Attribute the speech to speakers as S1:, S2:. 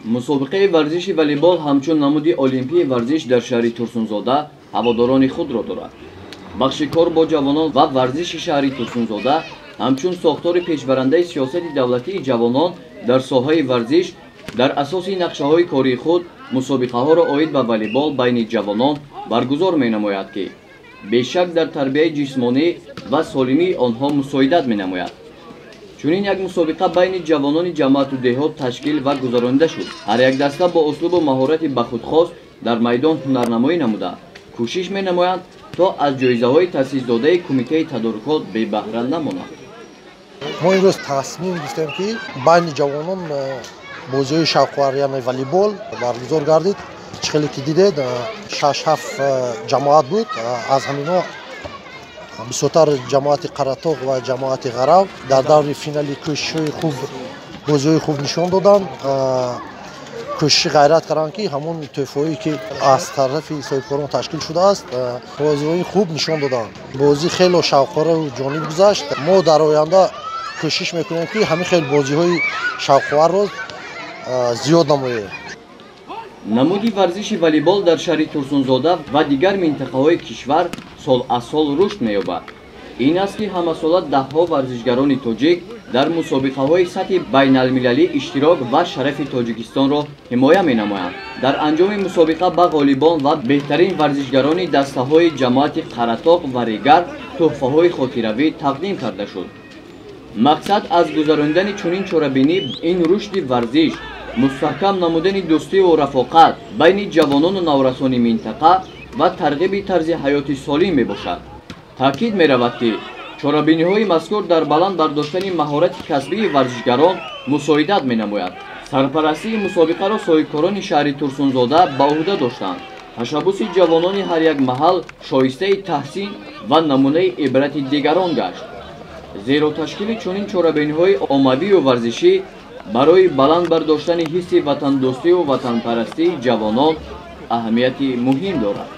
S1: Мусобиқаи варзиши волейбол ҳамчун намуди олимпии варзиш дар шаҳри Турсунзода ҳаводорони худро дорад. Бахши кор бо ҷавонон ва варзиши шаҳри Турсунзода ҳамчун сохтори пешбарандаи сиёсати давлатии ҷавонон дар соҳаи варзиш дар асоси нақшаҳои кории худ мусобиқаҳоро оид ба волейбол байни ҷавонон баргузор менамояд, ки бешак дар тарбияи ҷисмонӣ ва солимии онҳо мусоидат менамояд. Чунин як мусобиқа байни ҷавонони ҷамоату деҳот ташкил ва гузаронида шуд. Ҳар як даста бо услубу маҳорати ба худ хос дар майдон ҳунарнамоӣ намуда, кӯшиш менамоянд, то аз ҷоизаҳои таъсисдодаи кумитаи тадорукот бебаҳра намонанд.
S2: Мо имрӯз тасмим гирифтем, ки байни ҷавонон бозиҳои шавқовар, яъне волейбол баргузор гардид. Чӣ хеле ки дидед, шаш ҳафт ҷамоат буд. Аз ҳаминҳо бисёртар ҷамоати Қаратоғ ва ҷамоати Ғарав дар даври финали кӯшишҳои хуб, бозиҳои хуб нишон доданд. Кӯшиши ғайрат карданд, ки ҳамон тӯҳфаҳое, ки аз тарафи соҳибкорон ташкил шудааст, бозиҳои хуб нишон доданд. Бозӣ хело шавқовару ҷониб гузашт. Мо дар оянда кӯшиш мекунем, ки ҳамин хел бозиҳои шавқоварро зиёд намоем.
S1: Намуди варзиши волейбол дар шаҳри Турсунзода ва дигар минтақаҳои кишвар сол аз сол рушд меёбад. Ин аст, ки ҳамасола даҳҳо варзишгарони тоҷик дар мусобиқаҳои сатҳи байналмилалӣ иштирок ва шарафи Тоҷикистонро ҳимоя менамоянд. Дар анҷоми мусобиқа ба ғолибон ва беҳтарин варзишгарони дастаҳои ҷамоати Қаратоқ ва Регар тӯҳфаҳои хотиравӣ тақдим карда шуд. Мақсад аз гузаронидани чунин чорабинӣ ин рушди варзиш, мустаҳкам намудани дӯстиву рафоқат байни ҷавонону наврасони минтақа ва тарғиби тарзи ҳаёти солим мебошад. Таъкид меравад, ки чорабиниҳои мазкур дар баланд бардоштани маҳорати касбии варзишгарон мусоидат менамояд. Сарпарастии мусобиқаро соҳибкорони шаҳри Турсунзода ба ӯҳда доштанд. Ташаббуси ҷавонони ҳар як маҳал шоистаи таҳсин ва намунаи ибрати дигарон гашт, зеро ташкили чунин чорабиниҳои оммавию варзишӣ барои баланд бардоштани ҳисси ватандӯстиву ватанпарастии ҷавонон аҳамияти муҳим дорад.